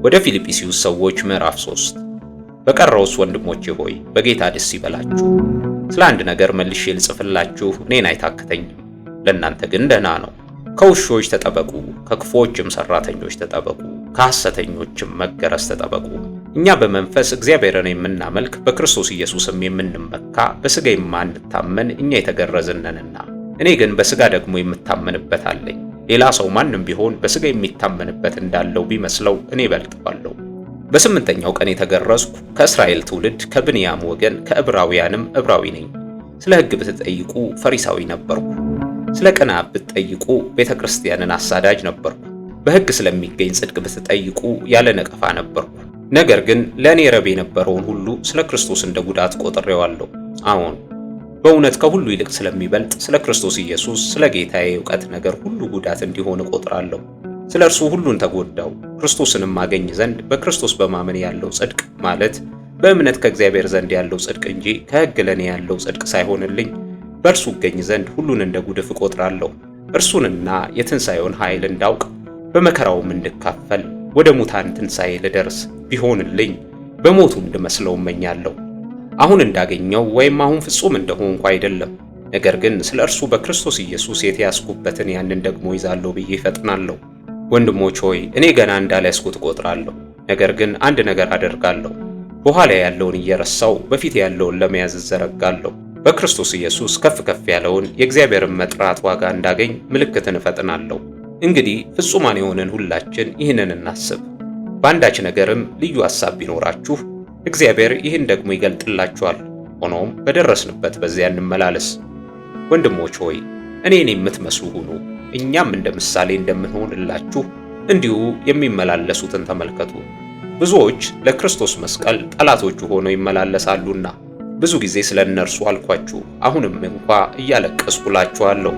ወደ ፊልጵስዩስ ሰዎች ምዕራፍ 3። በቀረውስ ወንድሞቼ ሆይ በጌታ ደስ ይበላችሁ። ስለ አንድ ነገር መልሼ ልጽፍላችሁ እኔን አይታክተኝም፣ ለእናንተ ግን ደህና ነው። ከውሾች ተጠበቁ፣ ከክፉዎችም ሰራተኞች ተጠበቁ፣ ከሐሰተኞችም መገረዝ ተጠበቁ። እኛ በመንፈስ እግዚአብሔርን የምናመልክ በክርስቶስ ኢየሱስም የምንመካ በሥጋ የማንታመን እኛ የተገረዝን ነንና፣ እኔ ግን በሥጋ ደግሞ የምታመንበት አለኝ። ሌላ ሰው ማንም ቢሆን በሥጋ የሚታመንበት እንዳለው ቢመስለው እኔ እበልጠዋለሁ። በስምንተኛው ቀን የተገረዝኩ ከእስራኤል ትውልድ ከብንያም ወገን ከዕብራውያንም ዕብራዊ ነኝ። ስለ ሕግ ብትጠይቁ ፈሪሳዊ ነበርኩ። ስለ ቅንዓት ብትጠይቁ ቤተ ክርስቲያንን አሳዳጅ ነበርኩ። በሕግ ስለሚገኝ ጽድቅ ብትጠይቁ ያለ ነቀፋ ነበርኩ። ነገር ግን ለእኔ ረብ የነበረውን ሁሉ ስለ ክርስቶስ እንደ ጉዳት ቆጥሬዋለሁ። አዎን በእውነት ከሁሉ ይልቅ ስለሚበልጥ ስለ ክርስቶስ ኢየሱስ ስለ ጌታዬ እውቀት ነገር ሁሉ ጉዳት እንዲሆን እቆጥራለሁ። ስለ እርሱ ሁሉን ተጎዳው፣ ክርስቶስንም አገኝ ዘንድ በክርስቶስ በማመን ያለው ጽድቅ ማለት በእምነት ከእግዚአብሔር ዘንድ ያለው ጽድቅ እንጂ ከሕግ ለእኔ ያለው ጽድቅ ሳይሆንልኝ በእርሱ እገኝ ዘንድ ሁሉን እንደ ጉድፍ እቆጥራለሁ። እርሱንና የትንሣኤውን ኃይል እንዳውቅ በመከራውም እንድካፈል ወደ ሙታን ትንሣኤ ልደርስ ቢሆንልኝ በሞቱ እንድመስለው እመኛለሁ። አሁን እንዳገኘው ወይም አሁን ፍጹም እንደሆንኩ አይደለም፣ ነገር ግን ስለ እርሱ በክርስቶስ ኢየሱስ የተያዝኩበትን ያንን ደግሞ ይዛለሁ ብዬ እፈጥናለሁ። ወንድሞች ሆይ እኔ ገና እንዳልያዝኩት እቆጥራለሁ። ነገር ግን አንድ ነገር አደርጋለሁ፣ በኋላ ያለውን እየረሳው በፊት ያለውን ለመያዝ እዘረጋለሁ። በክርስቶስ ኢየሱስ ከፍ ከፍ ያለውን የእግዚአብሔርን መጥራት ዋጋ እንዳገኝ ምልክትን እፈጥናለሁ። እንግዲህ ፍጹማን የሆንን ሁላችን ይህንን እናስብ። በአንዳች ነገርም ልዩ ሐሳብ ቢኖራችሁ እግዚአብሔር ይህን ደግሞ ይገልጥላችኋል። ሆኖም በደረስንበት በዚያ እንመላለስ። ወንድሞች ሆይ እኔን የምትመስሉ ሁኑ፣ እኛም እንደ ምሳሌ እንደምንሆንላችሁ እንዲሁ የሚመላለሱትን ተመልከቱ። ብዙዎች ለክርስቶስ መስቀል ጠላቶቹ ሆነው ይመላለሳሉና ብዙ ጊዜ ስለ እነርሱ አልኳችሁ፣ አሁንም እንኳ እያለቀስኩ እላችኋለሁ።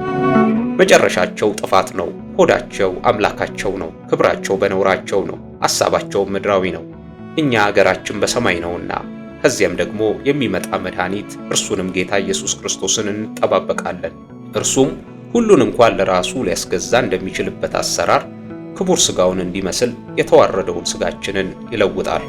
መጨረሻቸው ጥፋት ነው። ሆዳቸው አምላካቸው ነው፣ ክብራቸው በነውራቸው ነው፣ አሳባቸው ምድራዊ ነው። እኛ አገራችን በሰማይ ነውና ከዚያም ደግሞ የሚመጣ መድኃኒት እርሱንም ጌታ ኢየሱስ ክርስቶስን እንጠባበቃለን። እርሱም ሁሉን እንኳን ለራሱ ሊያስገዛ እንደሚችልበት አሰራር ክቡር ሥጋውን እንዲመስል የተዋረደውን ሥጋችንን ይለውጣል።